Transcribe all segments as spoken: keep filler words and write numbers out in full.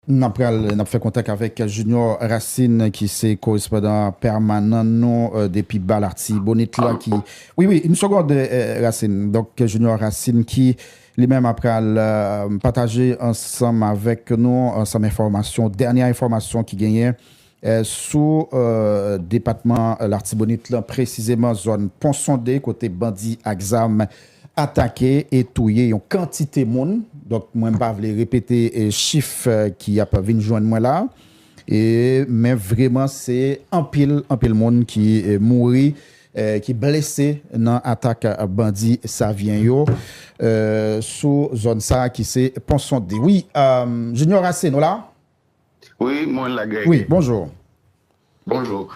N ap pral, n ap fè kontak avèk Junior Racine, ki se korespondan pèmanan nou, euh, depi ba Latibonit la, ki, wi, wi, yon segonn, euh, Racine. Donk, Junior Racine ki, li menm, ap pral, euh, pataje ansanm avèk nou, ansanm enfòmasyon, dènye enfòmasyon ki genyen, euh, sou, euh, depatman Latibonit la, presizeman zòn Pon Sonde, kote bandi ak zam atake e touye yon kantite moun. Donk, mwen pa vle repete, eh, chif, eh, ki ap vin jwenn mwen la. E, men vreman, se anpil, anpil moun ki, eh, mouri, eh, ki blese nan atak, eh, bandi Savyen yo, eh, sou zòn sa a ki se Pon Sonde. Wi, eh, Junior Racine, nou la? Wi, mwen la, Greg. Wi, bonjou. Bonjou.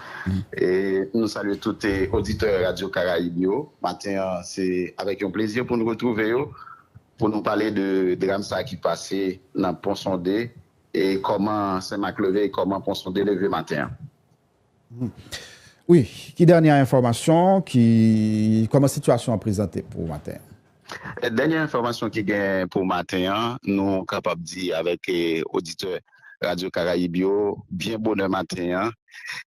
E nou salye tout, e, oditè Radyo Karayib yo. Maten an, se avèk yon plezi pou nou retwouve yo, pou nou pale de dram sa ki pase nan Pon Sonde, e kòman Senmak leve, e kòman Pon Sonde leve maten an. Wi, ki dènye enfòmasyon, ki, kòman sitiyasyon an prezante pou maten an? Dènye enfòmasyon ki gen pou maten an, nou kapab di avèk, e, oditè Radyo Karayib yo, byen bonè maten an,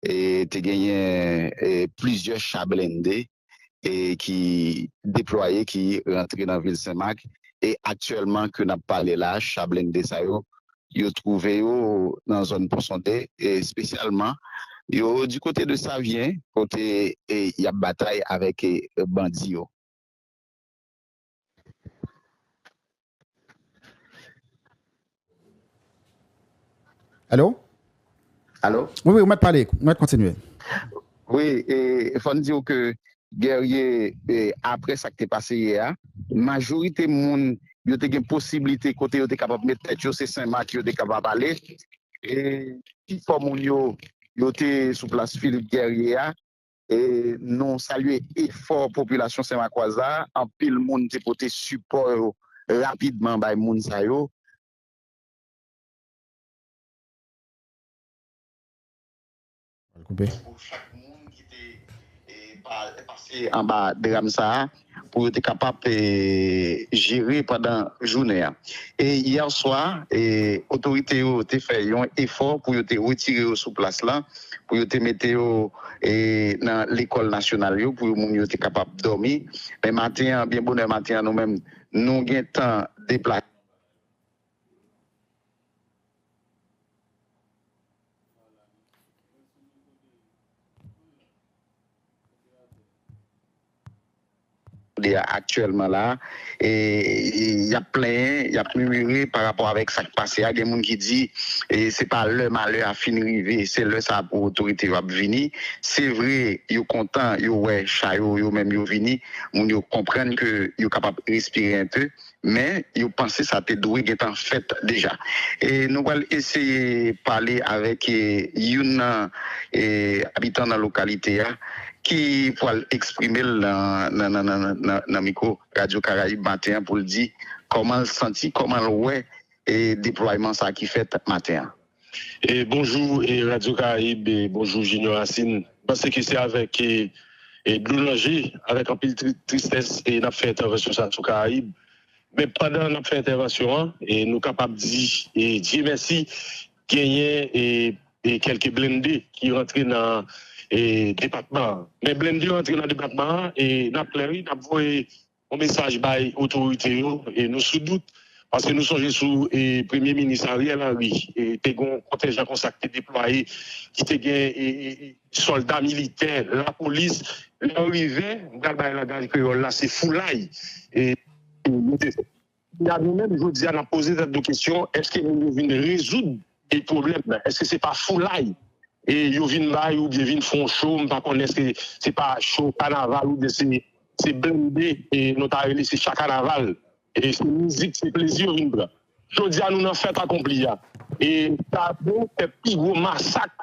e, te genyen, e, plizyè cha blende, e, ki deplwaye, ki rantre nan vil Senmak, e aktyèlman ke n ap pale la, cha blende sa yo, yo twouve yo nan zòn Pon Sonde, e espesyalman, yo di kote de Savyen, kote, e, y ap batay avèk, e, bandi yo. Alo? Alo? Wi, wi, ou mèt pale, ou mèt kontinye. Wi, e fò n di w ke Guerrier, e, apre sa k te pase yè a, majorite moun yo te gen posiblite kote yo te kapab met tèt yo, se Senmak yo te kapab ale. E pifò moun yo, yo te sou plas Philippe Guerrier a. E nou salye efò popilasyon senmakwa a. Anpil moun te pote sipò yo rapidman bay moun sa yo. Al koupe. Pou chak moun ki te, e, pa-, pase anba dram sa a, pou yo te kapab, e, jere pandan jounen an. E yè swa, e, otorite yo te fè yon efò pou yo te retire yo sou plas la, pou yo te mete yo, e, nan lekòl nasyonal yo, pou yo, moun yo te kapab dòmi. Men maten an, byen bonè maten an, nou menm, nou gentan deplase de a aktyèlman la, e, e, y ap plenyen, y ap mimire pa rapò avèk sa k pase a. Gen moun ki di, e, se pa lè malè a fin rive, se lè sa a pou otorite yo ap vini. Se vre, yo kontan, yo wè cha yo, yo menm yo vini, moun yo konprann ke yo kapab respire enpe, men yo panse sa te dwe gentan fèt deja. E nou pral eseye pale avèk, e, youn nan, e, abitan nan lokalite a, ki pral eksprime l nan, nan, nan, nan, nan, nan mikwo Radyo Karayib maten an pou l di kòman l santi, kòman l wè, e, deplwayman sa ki fèt maten an. E, bonjou, e, Radyo Karayib, e, bonjou, Junior Racine. M panse ke se avèk, e, e, dlo nan je, avèk anpil tri-, tristès, e, n ap fè entèvansyon sa sou Karayib. Men pandan n ap fè entèvansyon an, e, nou kapab di, e, Dye mèsi, genyen, e, e, kèlke blende ki rantre nan, e, depatman an. Men blende yo rantre nan depatman an, e, n ap klè, wi, n ap voye yon mesaj bay otorite yo, e, nou sou dout, paske nou sonje sou, e, Premye Minis Ariel Henry, e, te gen yon kontenjan konsa ki te deplwaye, ki te gen, e, e, e, sòlda militè, lapolis. Lè yo rive, m pral bay langaj kreyòl la, se foulay. E, yo te fè. Kounye a, nou menm, jodi a, n ap poze tèt nou kesyon, èske moun yo vin rezoud e pwoblèm nan? Èske se pa foulay, e, yo vin bay oubyen vin fè yon cho? M pa konnen èske se pa cho kanaval oubyen se, se blende, e, nou ta rele se cha kanaval. E se mizik, se plezi yo vin pran. Jodi a, nou nan fèt akonpli a. E sa vin fè pi gwo masak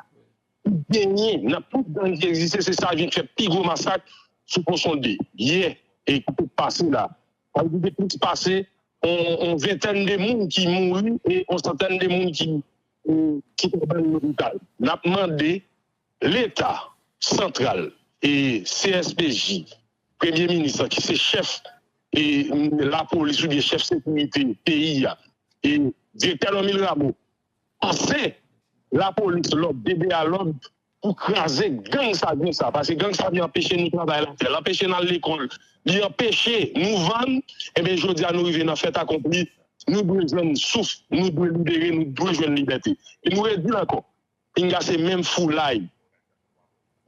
ki genyen nan tout gang ki egziste, se sa vin fè pi gwo masak sou Pon Sonde. Yè, e ki te pase la. Sa vle di te plis pase yon, yon ventèn de moun ki mouri e yon santèn de moun ki, e, ki t ap al lopital. N ap mande Leta santral e C S P J, Premye Minis lan ki se chèf e lapolis oubyen chèf sekirite peyi a, e Direktè Normil Rameau, pase lapolis lòd, D B A lòd, pou kraze gang sa, gang sa. Paske gang sa vin anpeche nou travay latè, l anpeche n al lekòl, li anpeche nou vann. Ebyen, jodi a nou rive nan fèt akonpli, nou dwe jwenn souf, nou dwe libere, nou dwe jwenn libète. E nou redi l ankò, pinga se menm foulay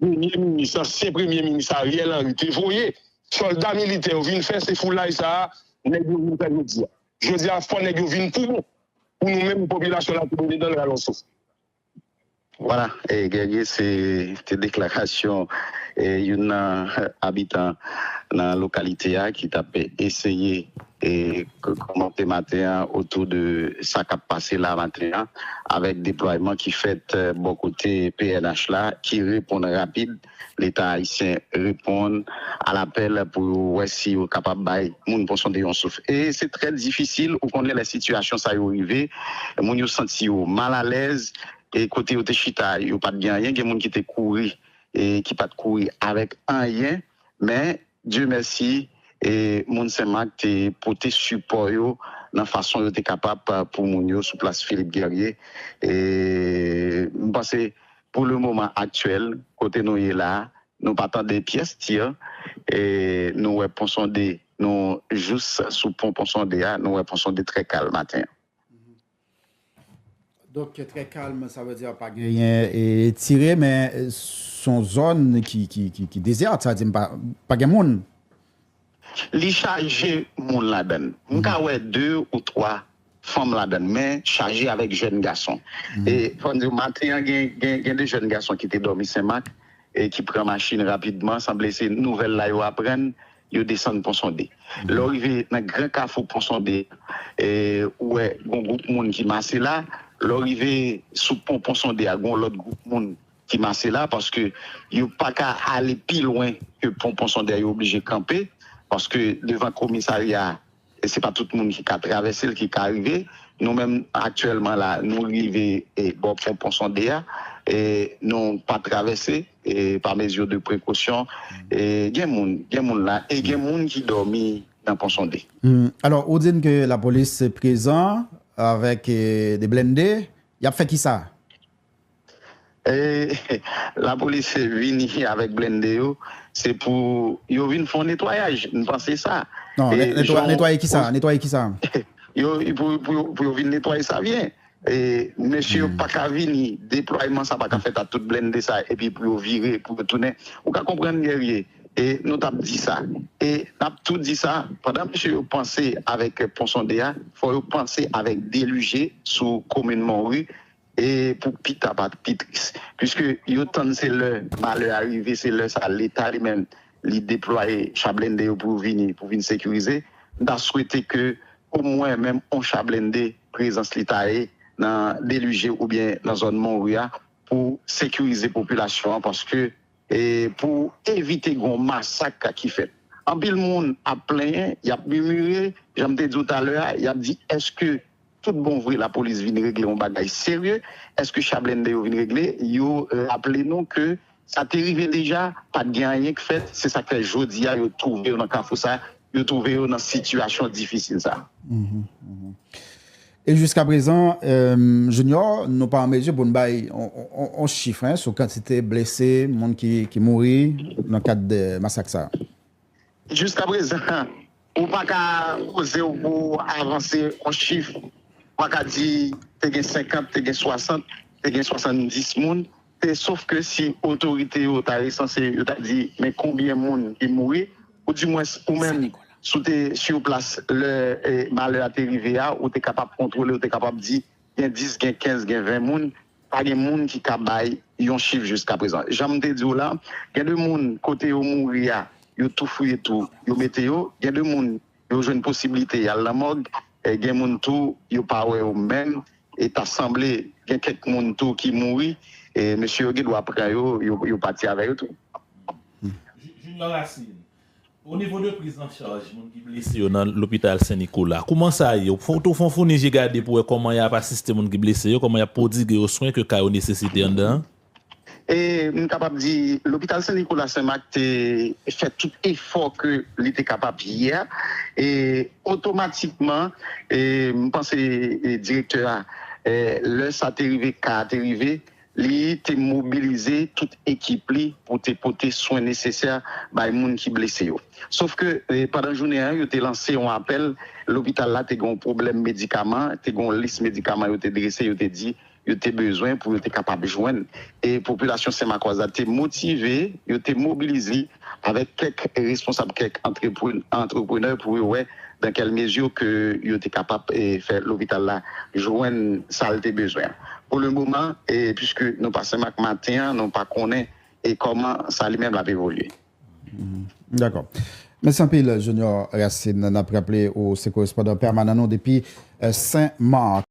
premye minis, ansyen premye minis Ariel Henry te voye sòlda militè yo vin fè, se foulay sa a nèg yo vin fè jodi a. Jodi a, fò nèg yo vin pou bon, pou nou menm popilasyon Latibonit an n rale yon souf. Vwala, e Guerrier, se te deklarasyon e youn nan abitan nan lokalite a ki t ap eseye e k- kòmante maten an otou de sa k ap pase la maten an, avèk deplwayman ki fèt e bò kote P N H la, ki reponn rapid. Leta ayisyen reponn a lapèl pou yo wè si yo kapab bay moun Pon Sonde yon souf. E se trè difisil, ou konnen lè sitiyasyon sa yo rive, moun yo santi yo malalèz, e kote yo te chita, yo pa t gen anyen. Gen moun ki te kouri e ki pa t kouri avèk anyen, men Dye mèsi, e moun Senmak te pote sipò yo nan fason yo te kapab pou moun yo sou plas Philippe Guerrier. E m panse pou le moman aktyèl, kote nou ye la, nou pa tande pyès tir, e nou wè Pon Sonde, nou jous sou pon Pon Sonde a, nou wè Pon Sonde trè kalm maten an. Donk, trè kalm, sa vle di pa genyen e, tire, men e, s on zòn ki, ki, ki, ki dezè, sa vle di pa, pa gen moun. Li chaje moun ladan l. M ka wè de ou twa fanm ladan l, men chaje avèk jèn gason. E fò n di w, maten an, gen, gen, gen de jèn gason ki te dòmi Senmak e ki pran machin rapidman. Sanble se nouvèl la yo aprann, yo desann Pon Sonde. Lè w rive nan gran kafou Pon Sonde, e, ou wè gon gwoup moun ki mase la. Lè w rive sou pon Pon Sonde a, gon lòt gwoup moun ki mase la, paske yo pa ka ale pi lwen ke pon Pon Sonde a, yo oblije kanpe, paske devan komisarya a, e se pa tout moun ki ka travèse l, ki ka rive. Nou menm, aktyèlman la, nou rive e, bò pon Pon Sonde a, e nou pa travèse e, pa mezi de prekosyon. E gen moun, gen moun la, e gen moun ki dòmi nan Pon Sonde. Hmm. Alò, ou di n ke lapolis prezan avèk e, de blende, y ap fè kisa? E, lapolis vini avèk blende yo, se pou yo vin fè yon netwayaj, m panse sa. Non, E, ne- netwa- jan- netwaye kisa? Netwaye kisa? yo pou, pou, pou yo vin netwaye sa byen. E, mesye yo pa ka vini, deplwayman sa pa ka fèt a tout blende sa, epi pou yo vire, pou yo tounen. Ou ka konprann, Guerrier, e nou t ap di sa. E n ap tou di sa, pandan mesye yo panse avèk Pon Sonde a, fò yo panse avèk Delije sou komin Monri, e pou pita pa pi tris. Piske yo tann se lè malè a rive, se lè sa Leta li menm li deplwaye cha blende yo pou vini, pou vin sekirize. M ta swete ke omwen menm on cha blende prezans li ta ye nan Delije oubyen nan zòn Monri a pou sekirize popilasyon an, paske e pou evite gon masak ki fèt. Anpil moun ap plenyen, y ap mimire, jan m te di w talè a, y ap di èske tout bon vre lapolis vin regle yon bagay serye? Èske cha blende yo vin regle? Yo raple nou ke sa te rive deja, pa t gen anyen k fèt, se sa k fè jodi a yo twouve yo nan kafou sa, yo twouve yo nan sitiyasyon difisil sa. E jiskaprezan, Junior, nou pa an mezi pou n bay yon chif sou kantite blese, moun ki, ki mouri nan kad de masak sa a. Jiskaprezan, ou pa ka poze w pou avanse yon chif. Ou pa ka di te gen senkant, te gen swasant, te gen swasanndis moun. Se sof ke si otorite yo ta resanse, yo ta di men konbyen moun ki mouri, ou dimwens ou menm, si w te sur plas lè malè a te rive a, ou te kapab kontwole, ou te kapab di gen dis, gen kenz, gen ven moun, pa gen moun ki ka bay yon chif jiskaprezan. Jan m te di w la, gen de moun kote yo mouri a, yo tou fouye tou, yo mete yo, gen de moun yo jwenn posiblite y al nan mòg, gen moun tou yo pa wè yo menm, e ta sanble gen kèk moun tou ki mouri, e mesye yo gen dwa pran yo, yo, yo pati avè yo tou. Junior Racine, o nivo de priz an chaj moun ki blese yo nan lopital Sen Nikola, kouman sa ye? Fò tou fon founi je gade pou wè kòman y ap asiste moun ki blese yo, kòman y ap pwodige yo swen ke ka yo nesesite anndan an? E m kapab di lopital Sen Nikola Sen Mak te fè tout efò ke li te kapab ye a. E otomatikman, e m panse e direktè a eh, lè sa te rive, ka a te rive, li te mobilize tout ekip li pou te pote swen nesesè bay moun ki blese yo. Sof ke, eh, pandan jounen an, yo te lanse yon apèl, lopital la te gen yon pwoblèm medikaman, te gen yon lis medikaman yo te drese, yo te di yo te bezwen pou yo te kapab jwenn. E popilasyon Senmakòz la te motive, yo te mobilize avèk kèk responsab, kèk antrepre-, antreprenè pou yo wè dans quelle mesure ke yo te kapab, eh, fè lopital la jwenn sa l te bezwen. Pou le moman, eh, puiske nou pa Senmak maten an, nou pa konnen e kòman sa li menm l ap evolye. Dakò. Mèsi anpil, Junior Racine. N ap raple ou se korespondan pèmanan nou depi, eh, Sen Mak.